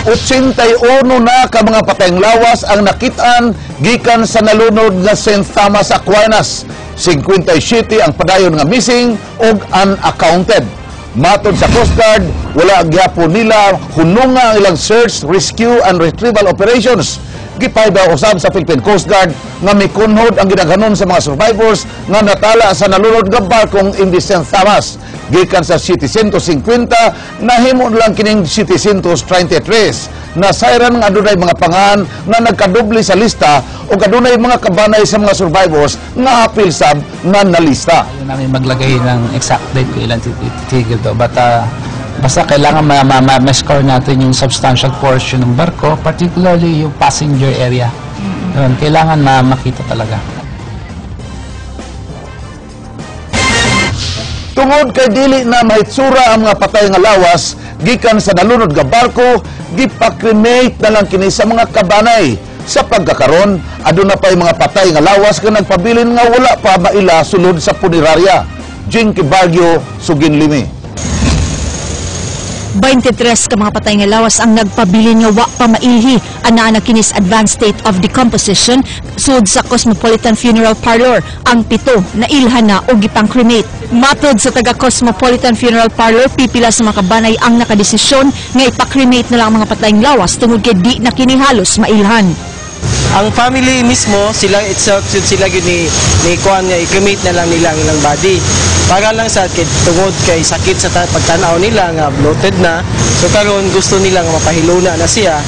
81 na ka mga patayng lawas ang nakitaan gikan sa nalunod nga St. Thomas Aquinas. 57 ang padayon nga missing og unaccounted. Matod sa Coast Guard, wala gyapon nila hununga ang ilang search, rescue and retrieval operations. Gipaybaw usab sa Philippine Coast Guard nga mikunhod ang gidaghanon sa mga survivors nga natala sa nalunod nga barkong MV St. Thomas. Gikan sa 750, nahimo lang kining 733. Nasayran nga adunay mga pangan nga nagkadoble sa lista o adunay mga kabanay sa mga survivors nga apil sab nga nalista. Ayaw namin maglagay ng exact date kung ilan titigil to. But basta kailangan ma-score natin yung substantial portion ng barko, particularly yung passenger area. Yun, kailangan makita talaga. Tungod kay dili na mahitsura ang mga patay nga lawas gikan sa nalunod nga barko, gipa-cremate na lang kini sa mga kabanay. Sa pagkakaron, aduna pay mga patay nga lawas nga nagpabilin nga wala pa maila sulod sa punerarya. Jinky Baguio, Sugin Limi. 23 ka mga patay nga lawas ang nagpabilin nga wa pa mailhi. Anaa na kinis advanced state of decomposition sud sa Cosmopolitan Funeral Parlor. Ang 7 nailhan na og gipang-cremate. Matod sa taga Cosmopolitan Funeral Parlor, pipila sa mga kabanay ang nakadesisyon nga ipa-cremate na lang ang mga patayng lawas tungod kay di na kini halos mailhan. Ang family mismo, sila itself, sila gyud ni kuan nga i-cremate na lang nila ang ilang body. Para lang sa kay tungod kay sakit sa pagtan-aw nila nga bloated na. So karon gusto nila nga mapahiluna na siya.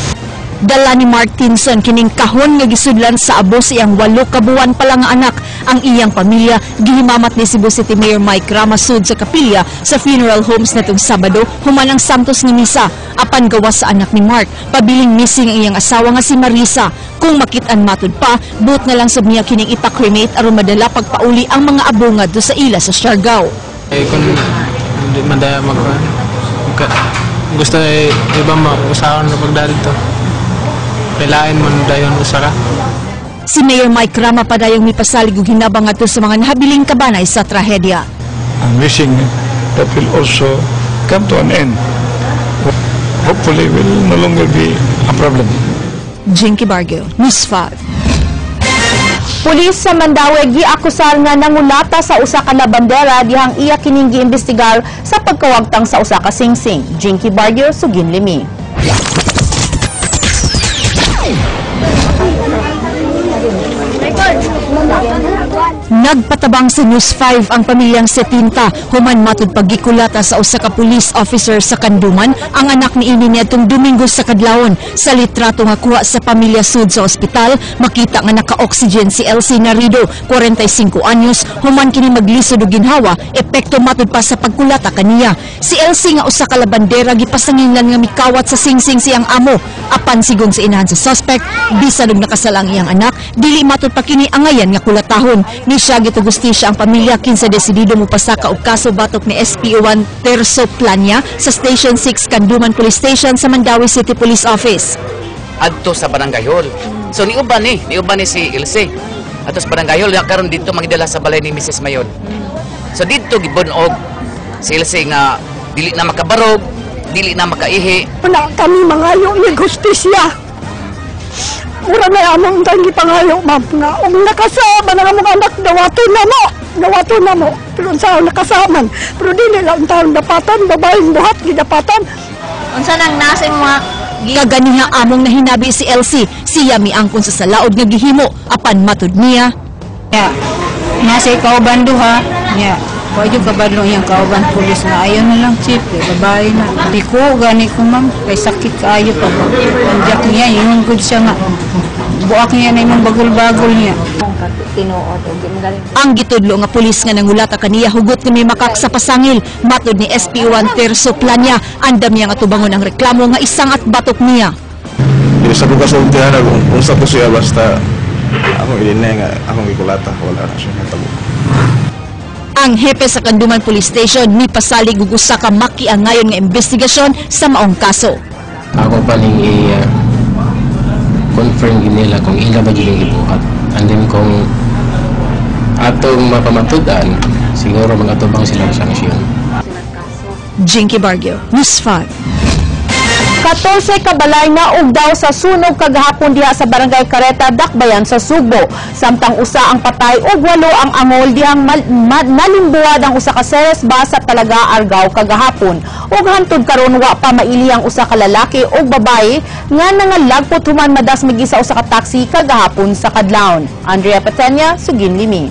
Dala ni Mark Tinson kining kahon nga gisudlan sa abo sa iyang 8 ka buwan pa lang nga anak. Ang iyang pamilya gihimamat ni Cebu City Mayor Mike Rama sud sa kapilya sa funeral homes netong Sabado human ang Santos nga misa. Apan gawas sa anak ni Mark, pabiling missing ang iyang asawa nga si Marisa. Kung makit-an matud pa, buot na lang sab niya kining ipa-cremate aron madala pagpauli ang mga abo ngadto sa ila sa Siargao. Eh, kung hindi man daya mag gusto eh, iba ma-usahan na pagdalito. Kailain mo na dayon usa ka. Si Mayor Mike Rama padayong mipasalig og hinabang ngadto sa mga nahabiling kabanay sa trahedya. I'm wishing that will also come to an end. Hopefully will no longer be a problem. Jinky Bargo, News 5. Pulis sa Mandaue giakusar nga nangulata sa usa ka labandera dihang iya kining giimbestigar sa pagkawagtang sa usa ka singsing. Jinky Barrio, Sugin Limi. Nagpatabang sa News 5 ang pamilyang Setinta human matud paggikulata sa usa ka police officer sa Kanduman ang anak ni ini niadtong Domingo sa kadlawon. Sa litrato nga kuha sa pamilya sud sa ospital, makita nga naka-oxygen si Elsie Narido, 45 anyos, human kini maglisod og ginhawa, epekto matud pa sa pagkulata kaniya. Si Elsie nga usa ka labandera gipasanginlan nga mikawat sa singsing siyang amo. Apan sigon sa inahan sa suspect, bisan og nakasala ang iyang anak, dili matud pa kini angayan nga kulatahon. Ni siya gitugustisya ang pamilya kinsa desidido mopasaka og kaso batok ni SPO1 Terso Plania sa Station 6 Kanduman Police Station sa Mandaue City Police Office. Adto sa barangay hall. So niuban ni si Ilse. Adto sa barangay hall karon didto mangidala sa balay ni Mrs. Mayon. So didto gibunog si Ilse nga dili na makabarog, dili na makaihi. Wala kami mangayo ni gustisya. Mura na among tayong gipangayo, ma'am, nga ug nakasama na among anak, dawaton na mo. Dawaton na mo. Pero unsa nakasaman. Pero dili lang taong dapatan, babaeng buhat gidapatan. Unsa nang nasa imong mga Kaganiha among nahinabi si Elsie, siya miangkon sa salaod nga gihimo apan matud niya. Ya, nasa kauban duha. Ya, wa jud kabadlong iyang kauban pulis nga ayo na lang chief, kay babae na. Di ko gani ko ma'am, kay sakit kaayo pa. Panjak niya, ingon gud siya nga buak niya na imong bagol-bagol niya. Tinuod og magaling. Ang gitudlo nga pulis nga nangulata kaniya hugot nga mimakak sa pasangil. Matod ni SPO1 Terso Plania, andam niya nga tubangon ang reklamo nga isang at batok niya. Di sa kong kasultihan na kung unsa to siya basta akong ilinay nga akong gikulata, wala na siya natabo. Ang hepe sa Kanduman Police Station mipasalig og usa ka makiangayon nga investigasyon sa maong kaso. Ako pa ning i-confirm gid nila kung ila ba jud yung gibuhat. And then kung atong mapamatud-an, siguro mag-atubang sila sa sanksyon. Jinky Barrio, News 5. 14 ka balay na ugdaw sa sunog kagahapon diha sa Barangay Careta, Dakbayan sa Sugbo. Samtang usa ang patay ug walo ang angol dihang nalimbuwad ang usa ka Ceres bus sa Talaga, Argao kagahapon. Ug hantod karon wa pa maili ang usa ka lalaki ug babaye nga nangalagpot human madasmigi sa usa ka taxi kagahapon sa kadlawon. Andrea Patenya, Sugin Limi.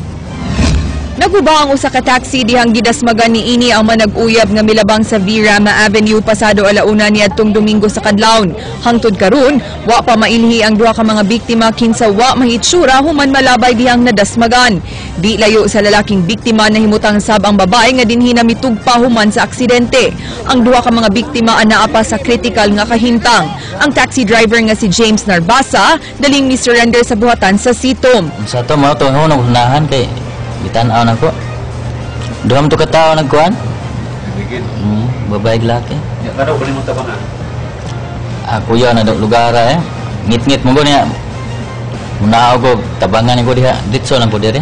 Naguba ang usa ka taxi dihang gidasmagan niini ang manag-uyab nga milabang sa V. Rama Avenue pasado 1:00 niadtong Domingo sa kadlawon. Hangtod karon, wa pa mailhi ang duha ka mga biktima kinsa wa mahitsura human malabay dihang nadasmagan. Di layo sa lalaking biktima, nahimutang sab ang babae nga dinhi na mitugpa human sa aksidente. Ang duha ka mga biktima anaa pa sa critical nga kahimtang. Ang taxi driver nga si James Narbasa daling ni surrender sa buhatan sa Sitom. Sa to mo to no unahan kay gitan-aw na ko. Duha man to ka tawo nagkuan. Babae ug laki. Ya, kada ko nimo tabangan. Ah, kuya na lugar eh. Ngit-ngit mo niya. Munaw ko tabangan ko diha. Ditso lang po dire.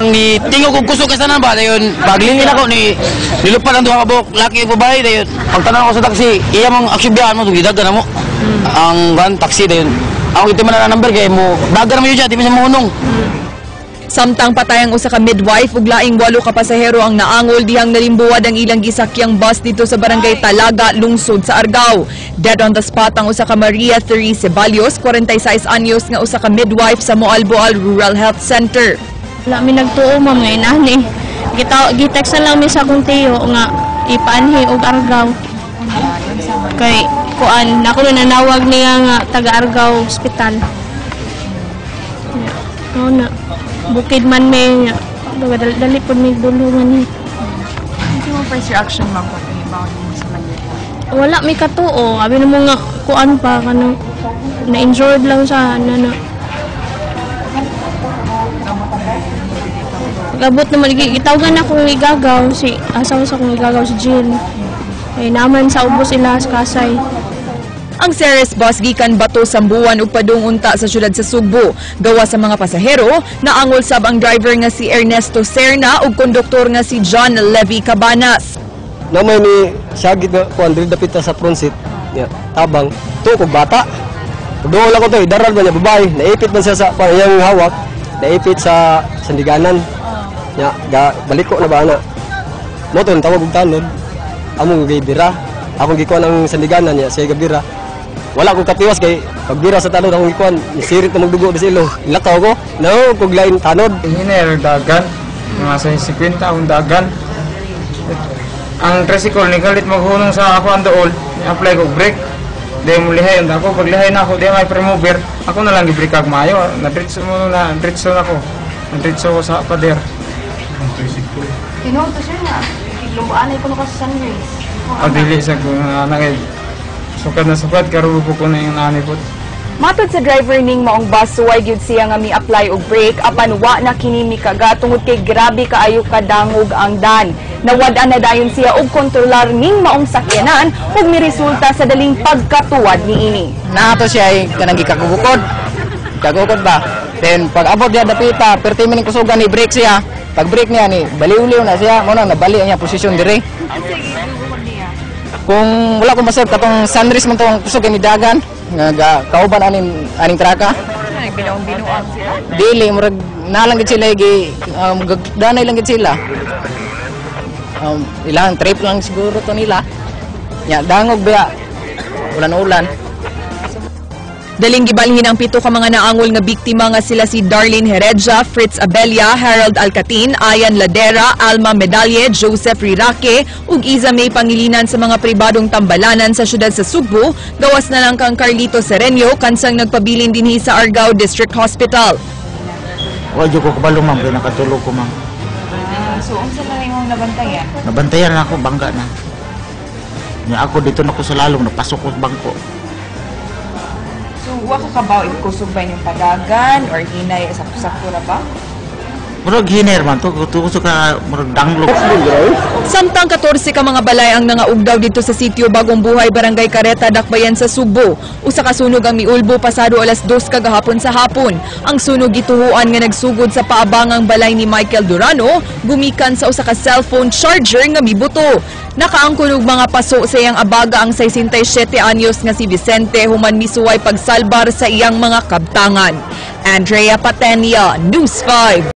Ni tingog kog kusog ka na ba dayon paglingin ako ni nilupad ang duha ka buok, laki ug babae. Dayon pagtanaw ko sa taxi, iya mong aksyon mo gidagan na mo ang van taxi. Dayon ako ito man na number kay mo dagan mo yun siya, di man siya mohunong. Samtang patay ang usa ka midwife ug laing walo ka pasahero ang naangol dihang nalimbuwad ang ilang gisakyang bus dito sa Barangay Talaga, lungsod sa Argao. Dead on the spot ang usa ka Maria Therese Ceballos, 46 anyos, nga usa ka midwife sa Moalboal Rural Health Center. Wala mi nagtuo, ma'am, nga inani. Gita gitext na lang mi sa akong tiyo nga ipaanhi og Argao. Kay kuan nako na nanawag niya nga taga Argao Hospital. Ya, mao na. Bukid man may nga. Dali, dali pod mi dulungan ni. Ano mo first reaction, ma'am, kung pahibaw mo sa nangyari? Wala mi katuo. Abi na mo nga kuan pa kanang na-injured lang siya na na. Pag-abot naman, gitawagan akong igagaw, si asawa sa akong igagaw si Jill. Ay naman sa ubos ila sa Kasay. Ang Ceres bus gikan Bato, Sambuan ug padung unta sa syudad sa Sugbo. Gawa sa mga pasahero, naangol sab ang driver nga si Ernesto Serna ug konduktor nga si John Levy Cabanas. Namay ni sagit nga kuan diri dapit sa front seat. Ya, tabang to kog bata. Dool ako to, idaral ba niya babae, naipit man siya sa iyang hawak, naipit sa sandiganan. Ya, ga baliko na ba ana. Mo to tawag og tanod. Among gibira. Akong gikuan ang sandiganan niya, siya gabira. Wala akong katiwas kay pagbira sa tanod akong gikuan, sirit na magdugo sa ilo. Ilakaw ko, no, kog lain tanod. Hiner dagan, mga sa 50 akong dagan. Ang tricycle ni kalit maghunong sa ako ang dool, ni-apply ko brake. Di mo lihay ang ako, pag lihay na ako, di may remover. Ako na lang gi-brake ag maayo, na-diretso mo na, diretso na ako. Na-diretso ko sa pader. Tinuod to siya nga. Lumbuan ay kuno ka sa sunrise. Adili sa ko anak eh. Sukad na sukad, karubo ko na yung nanay po. Matod sa driver ning maong bus, suway gyud siya nga mi-apply og brake apan wa na kini mikaga tungod kay grabe kaayo kadangog ang dan. Nawad-an na dayon siya og kontrolar ning maong sakyanan ug miresulta sa daling pagkatuwad niini. Naato siya ay kanang gikagugukod. Kagukod ba? Then pag abot niya dapita, perti man kusugan ni brake siya. Pag brake niya ni baliw-liw na siya, mo na nabali ang iya posisyon dire. Kung wala ko masab katong sunrise man tong kusog ni dagan nga ga, kauban aning aning traka. Binuang-binuang sila. Dili murag nalang gid sila gi danay lang gid sila. Ilang trip lang siguro to nila. Nya dangog ba ulan-ulan. Daling gibalhin ang 7 ka mga naangol nga biktima nga sila si Darlene Heredia, Fritz Abella, Harold Alcatin, Ayan Ladera, Alma Medalye, Joseph Rirake ug Iza May Pangilinan sa mga pribadong tambalanan sa syudad sa Sugbo, gawas na lang kang Carlito Serenio kansang nagpabilin dinhi sa Argao District Hospital. Wa jud ko kabalo, ma'am, kay nakatulog ko, ma'am. So unsa na imong nabantayan? Nabantayan na ako, bangga na. Nya ako dito na ko sa lalong, napasok ko sa bangko. So wa ka kabaw if kusog ba inyong padagan or hinay sa sakura ba? Murag hiner man to, kuto ka murag danglog. Samtang 14 ka mga balay ang nangaugdaw dito sa sitio Bagong Buhay, Barangay Careta, Dakbayan sa Sugbo. Usa ka sunog ang miulbo pasado alas 2 kagahapon sa hapon. Ang sunog gituhuan nga nagsugod sa paabangang balay ni Michael Durano gumikan sa usa ka cellphone charger nga mibuto. Nakaangkon og mga paso sa iyang abaga ang 67 anyos nga si Vicente human misuway pagsalbar sa iyang mga kabtangan. Andrea Patenia, News 5.